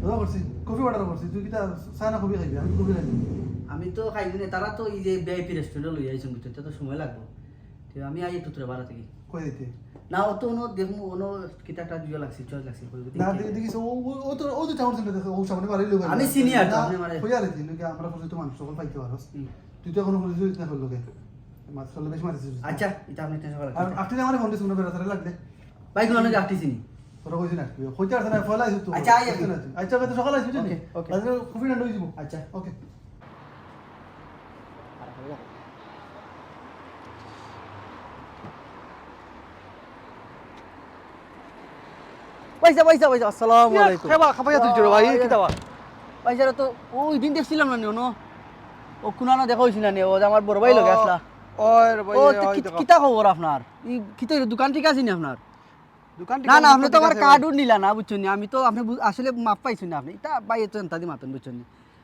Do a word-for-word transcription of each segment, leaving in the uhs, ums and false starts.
অর্ডার করছি, coffee order করছি। তুই কিতা চা না কফি খাইবি? আমি তো কফি খাইবি। আমি তো খাইবি না, তারা তো এই যে ভিআইপি রেস্টুরেন্টে লইয়া আইছইন, বুঝছস, তো সময় লাগবো। তে আমি আই একটু তোরে বাড়া থাকি। কই দিতে? না, ও তো অনো দেখমু, অনো কিতা একটা জুয়া লাগছে, চয়েস লাগছে, কই দিতে? না, দেখি, দেখি, ও, ও, ও তো, ও তো টাউন সেন্টার দেখে, ও সামনে বাড়ি লোক আমি চিনি আর তো, না, আপনি মানে কই আর দিন, লোকে আমরা পরিচিত মানুষ, সকল পাইতে পারস। হুম। তুই তো এখনো পরিচিত না করলো কে? মাছ খাইলে বেশি মারিস। আচ্ছা, এটা আপনি টেনশন করেন। আর আপনি আমার ফোন দিস, কোনো বেড়া তারা লাগলে। ভাই, কোনো নাকি আটটি চিনি। তোরা কইছিস না, তুই কইতে পারছ না, ফলা আইছ তো। আচ্ছা, আই আগে। আচ্ছা, কালকে সকালে আইছ, বুঝলি? ওকে, ওকে। আচ্ছা, কফি ঠান্ডা হয়ে দিব। আচ্ছা। ওকে। পয়সা, পয়সা, পয়সা, আসসালামু ইয়া, আলাইকুম। খেবা, খাবাইয়া তুলছো রে ভাই, ওয়া, কিতা বা? পয়সাটা তো ওই দিন দেখছিলাম না নি, অনো। ও কুনানো দেখা হইছে না নি, ও যে আমার বড় ভাই লগে ও, আসলা। ওই রে ভাই, ও, ওই, তো ওই কি-, দেখো। কিতা খবর আপনার? ই, কিতা হইলো, দোকান ঠিক আছে নি আপনার? দোকান না, ঠিকানা না, আপনি তো ঠিক আমার আছে কার্ড ভাই। নিলা না, বুঝছেন নি? আমি তো, আপনি বু-, আসলে মাফ পাইছেন না আপনি। ইতা ভাই, এত চিন্তা দি মাতেন, বুঝছেন নি?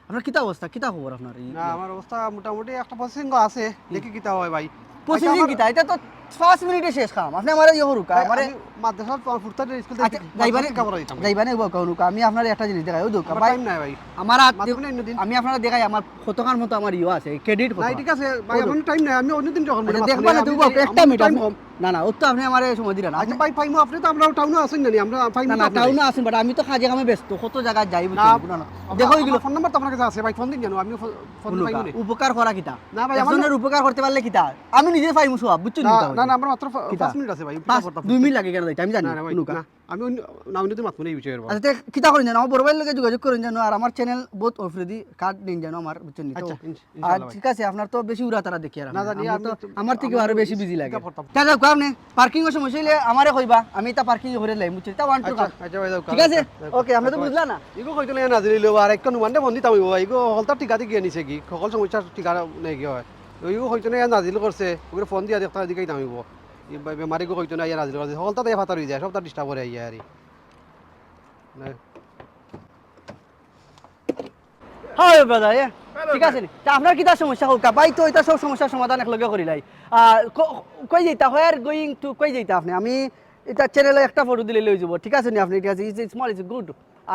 আপনার কিতা অবস্থা? কিতা খবর আপনার? এই, না, এই আমার অবস্থা মোটামুটি একটা প্রসেসিং আছে, হুম। দেখি কিতা হয় ভাই। প্রসেসিং আচ্ছা, আমার কিতা? এটা তো পাঁচ মিনিটে শেষ কাম। আপনি আমারে ইয়ে করুক, ভাই, আমারে আমি মাদ্রাসার পর ফুটপাতে স্কুল আচ্ছা, থেকে যাইবানে, মাদ্রাসা লেখাপড়া দিতাম। যাইবানে উবা কওনুক। আমি আপনারে একটা জিনিস দেখাই, ও দুঃখ আমার ভাই, টাইম নাই ভাই। আমার আর মাত দিন, মানে ইন্নদিন। আমি আপনারে দেখাই, আমার কতখান মতো আমার ইয়ে আছে, ক্রেডিট না, কত। ঠিক আছে ভাই, ও আমার টাইম নাই, আমি অন্যদিন যখন আচ্ছা, বলি, দেখবা না, আমি তো উবা, একটা আমার মিনিট, টাইম আপনি কম। না, না, ও তো আপনি আমারে সময় দিলেন না। আচ্ছা, আপনি ভাই, পাইমু, আপনি তো আমরা টাউনে আছেন না নি, আমরা পাইমু না, না, তো আপনি। টাউনে আছেন, but আমি তো কাজে কামে ব্যস্ত, কত জায়গায় যাই, না, বুঝছেন, কোনো না। আপনার, দেখো আমার এগুলো। ফোন নাম্বার তো আপনার কাছে আছে ভাই, ফোন দিন জানো, আমি ফো-, ফোন শুনুন পাইমু কা, নি। উপকার করা কিতা? না ভাই, আমার একজনের উপকার করতে পারলে কিতা? আমি নিজে পাইমু সব, বুঝছো নি না, তা না, বলে? না, আমার মাত্র ফা-, কিতা? পাঁচ মিনিট আছে ভাই, পাঁচ, করতাম। দুই মিনিট লাগে কেন যাইতে? আমি জানি, না, না ভাই, শুনুন কা। না। আমি অন্য, না, অন্য দিন মাতবো না এই বিষয়ে, বাবা। আচ্ছা, তে কিতা করেন জানো? আমার বড় ভাইর লগে যোগাযোগ করেন জানো, আর আমার চ্যানেল বহুত অফরেদি কার্ড নেন জানো আমার, বুঝছেন নি? তো, আচ্ছা, ইনশ-, আর ইনশাআল্লাহ ভাই। ঠিক আছে, আপনার তো বেশি উড়া তারা দেখি আর না, আমি। জানি, আমরা আমি তো, তো, আমার থেকে আমরা আরো বেশি বিজি লাগে। চিন্তা করতাম। তা যাও, আপনি পার্কিং এর সমস্যা হইলে আমারে কইবা, আমি তা পার্কিং করে লাই, বুঝছেন? তা ওয়ান টু আচ্ছা, কাম। আচ্ছা ভাই, যাও, ঠিক আছে? আচ্ছা, আচ্ছা, ওকে, আপনি তো আচ্ছা, বুঝলা না? ইগো কইতো না, নাজিল হইলো, আর একটা নুমানরে ফোন দিতাম হইবো, ইগো হলতা ঠিকা দি গিয়া নিছে কি, সকল সমস্যার ঠিকা নেই কি হয়। ইগো কইতো না, নাজিল করছে, ওগুলো ফোন দিয়া দেখতাম, এদিকে দিতাম হইবো। এই বে-, বেমারি গো কইতো না, ইয়া নাজিল করে, হকলতা দিয়ে ফাতার হয়ে যায়, সব তার ডিস্টার্ব করে আইয়া আরে। না। হ্যাঁ, brother, এ, hello, ঠিক আছে নি? তা আপনার কিতা সমস্যা হোক, ভাই তো এটা সব সমস্যার সমাধান এক লগে করিলাই। আর ক-, কই যাইতা, where going to, কই যাইতা আপনি? আমি এটা চ্যানেলে একটা ফটো দিলে লই যাব, ঠিক আছে নি আপনি? ঠিক আছে, it's small, it's good।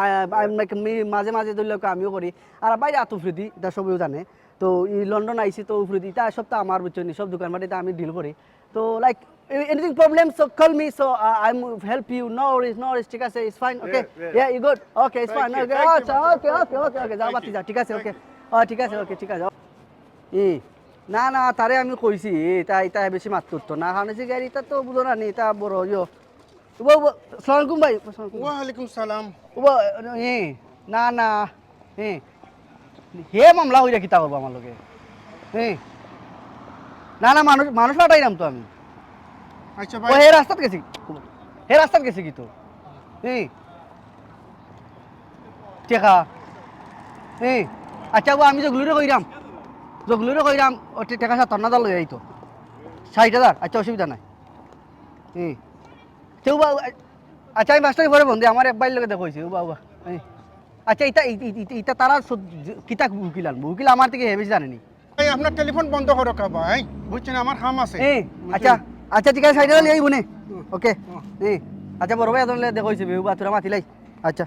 I, I'm like, me-, মাঝে মাঝে ধরলে আমিও করি। আর ভাই রাত উফরেদি, এটা সবই জানে। তো এই লন্ডন আইছি তো উফরেদি, এটা সব তো আমার, বুঝছেন নি? সব দোকানপাট এটা আমি ডিল করি। তো, like, a-, anything problem, so call me, so, uh, I'm help you, no worries, no worries, ঠিক আছে, it's fine, okay? Yeah, yeah. Yeah, you good? Okay, it's fine, okay, thank you, আচ্ছা, okay, okay, okay, okay, যাও, thank you, বাতি যাও, ঠিক আছে, okay. Thank you. ও, ঠিক আছে, okay, ঠিক আছে। ই, না, না, তারে আমি কইছি, এটা, এটা বেশি মাত করতো না, কারণ হচ্ছে কি, এটা তো বুঝো না নি, এটা বড় হইও। উবা, উবা, আসসালামু আলাইকুম ভাই। ওয়ালাইকুম সালাম। উবা, এ, না, না, এ, হে মামলা হইরা কিতা করবো আমার লগে? এ, না, না, মানুষ, মানুষ পাঠাইলাম তো আমি। আচ্ছা ও, ভাই। হে রাস্তাত গেছি, হে রাস্তাত গেছি কি তো? এ, টেকা, এ, আচ্ছা, ও আমি জগলুরে কইরাম, জগলুরে কইরাম, ও টে-, টেকা সাতান্ন হাজার লই আইতো, ষাট হাজার, আচ্ছা, অসুবিধা নাই। এ, কেউ বা, আচ্ছা, আমি পাঁচটা পরে ফোন দিই, আমার এক ভাইর লগে দেখা হইছে, ও বাবা। এই, আচ্ছা, এটা, এই, এই, এই, এটা তারা সব-, যে, কিতা উকিল আনবো? উকিল আমার থেকে হে বেশি জানে নি। এই, আপনার টেলিফোন বন্ধ করো কা ভাই, বুঝছেন, আমার কাম আছে, এই, বুঝছেন? আচ্ছা, আচ্ছা, ঠিক আছে, সাইডে লিয়ে আইবো নে। হুম। ওকে। হুম। এই, আচ্ছা, বড় ভাই, এখন দেখা হইছে, বেহুবা, তোরা মাতিলাই। আচ্ছা।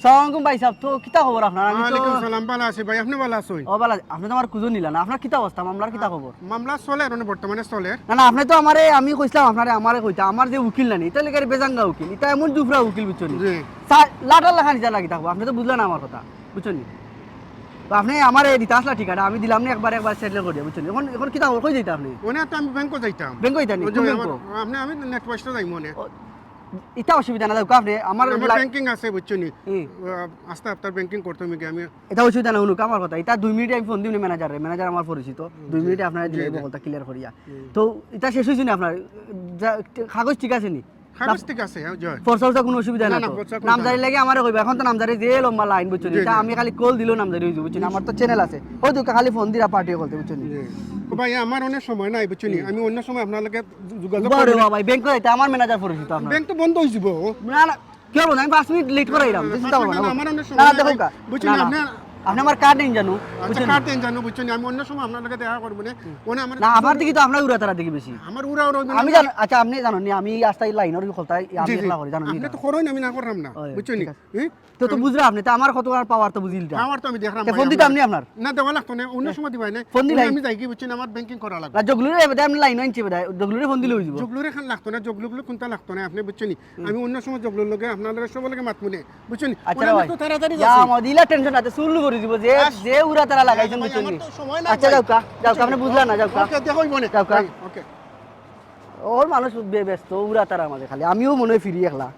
সালাম আলাইকুম ভাই সাহেব, তো কিতা খবর আপনার? আমি তো ওয়ালাইকুম সালাম, ভালো আছি ভাই, আপনি ভালো আছেন? ও, ভালো আছি। আপনি তো আমার খুঁজও নিলা না, আপনার কিতা অবস্থা, মামলার কিতা খবর? মামলা চলে, মানে বর্তমানে চলে। না, না, আপনি তো আমারে, আমি কইছিলাম আপনারে, আমারে কইতা, আমার যে উকিল নানি, ইটা লেগে বেজাঙ্গা উকিল, ইটা এমন জুফরা উকিল, বুঝছো নি? জি। সা-, লাটার লাখান ইটা লাগি থাকবো, আপনি তো বুঝলেন না আমার কথা, বুঝছো নি? তো আপনি আমারে দিতা আসলা ঠিকানা, আমি দিলাম না একবার, একবার সেটেল করিয়া, বুঝছো নি? এখন, এখন কিতা খবর, কই যাইতা আপনি? ওনে তো আমি ব্যাংকো যাইতাম। ব্যাংকো যাইতা নি? ওই যে কোন আমার, ব্যাংকো? আপনি, আমি নেট ওয়েস্টে যাই মনে। ও, ইটা অসুবিধা না, দেখো আপনি, আমার আমার লা- ব্যাংকিং আছে, বুঝছো নি? হুম। আহ, আস্তে আপনার ব্যাংকিং করতে হবে কি আমি? ইটা অসুবিধা না, হুনুক আমার কথা। ইটা দুই মিনিটে আমি ফোন দিমু ম্যানেজাররে, ম্যানেজার আমার পরিচিত। হুম, দুই জি, মিনিটে আপনার জি, দিলে জি। বলতা ক্লিয়ার করিয়া। হুম। তো ইটা শেষ হইছে নি আপনার? যা, কাগজ ঠিক আছে নি? কাগজ না, ঠিক আছে, হ্যাঁ, জি। ফরসা উরসা কোনো অসুবিধা না, না না, তো? ফরসা কোনো নামজারি না। লাগে আমারে কইবা, এখন তো নামজারি যে লম্বা লাইন, বুঝছো নি? জি, ইটা জি। আমি খালি কল দিলেও নামজারি হইছে, বুঝছো নি? জি। আমার তো চ্যানেল আছে। ওই তো খালি ফোন দিরা পার্টি করতে, বুঝছো নি? জি। ও ভাই, আমার অনেক সময় নাই, বুঝছো নি? হুম। আমি অন্য সময় আপনার লগে যো-, যোগাযোগ বাবা রে করবো। বাবা, ব্যাংক তো এটা আমার ম্যানেজার পরিচিত আপনার। ব্যাংক তো বন্ধ হয়ে যাবো। না, না, কি বলবো? আমি পাঁচ মিনিট লেট করাইলাম, না, না, চিন্তা করবো না, না। আমার অনেক না, সময় না, নাই দেখো ভাই। কা-, বুঝছো না, নি? না। আপনি আপনি আমার কার্ড দেইন জানো, আচ্ছা, বুঝছেন? কার্ড দেইন জানো, বুঝছো নি? আমি অন্য সময় আপনার লগে দেখা করবো না। ওনে আমার না, আমার দিকে তো আপনার উড়াতারা দেখি বেশি। আমার উড়া উড়া হইবে না। আমি জান, আচ্ছা, আপনি জানেন নি, আমি আস্তা এই লাইনর কথাই আমি জি, জি। একলা করি, জানেন নি? আপনি তো করইন, আমি না করলাম না, ওই, বুঝছো নি? ঠিক আছে। হ্যাঁ? তো, তো বুঝলাম আপনি, তো আমার কত আর পাওয়ার তো বুঝিল না। আমার তো আমি দেখলাম তে ভাই, ফোন দিতে আপনার- আপনি আপনার? না, দেওয়া লাগতো না, অন্য সময় দিবাই না। ফোন দিলাই? আমি যাই কি, বুঝছেন, আমার ব্যাংকিং করা লাগবে। না, জগলুরে বেদায় আপনি লাইন আনছি বেদায়, জগলুরে ফোন দিলে হইব। জগলুরে খান লাগতো না, জগলুগুলো কোনটা লাগতো না, আপনি বুঝছেন নি? আমি অন্য সময় জগলুগুলো লগে আপনার লগে সব লগে মাতমুনে, বুঝছেন নি? আচ্ছা ওরা ভাই, তো তাড়াতাড়ি যা যাচ্ছে। মদিলা টেনশন আছে, চুল করে দিব যে, আস- যে উড়াতারা লাগাইছেন, ভাই, বুঝছেন আমার নি? তো সময় নাই আচ্ছা, ভাই। যাও কা, যাও কা, আপনি বুঝলেন না, যাও কা। ওকে, দেখা হইব না। যাও কা। ভাই, ওকে। ওর মানুষ বে-, ব্যস্ত, উড়াতারা মাঝে খালি, আমিও মনে হয় ফিরি একলা।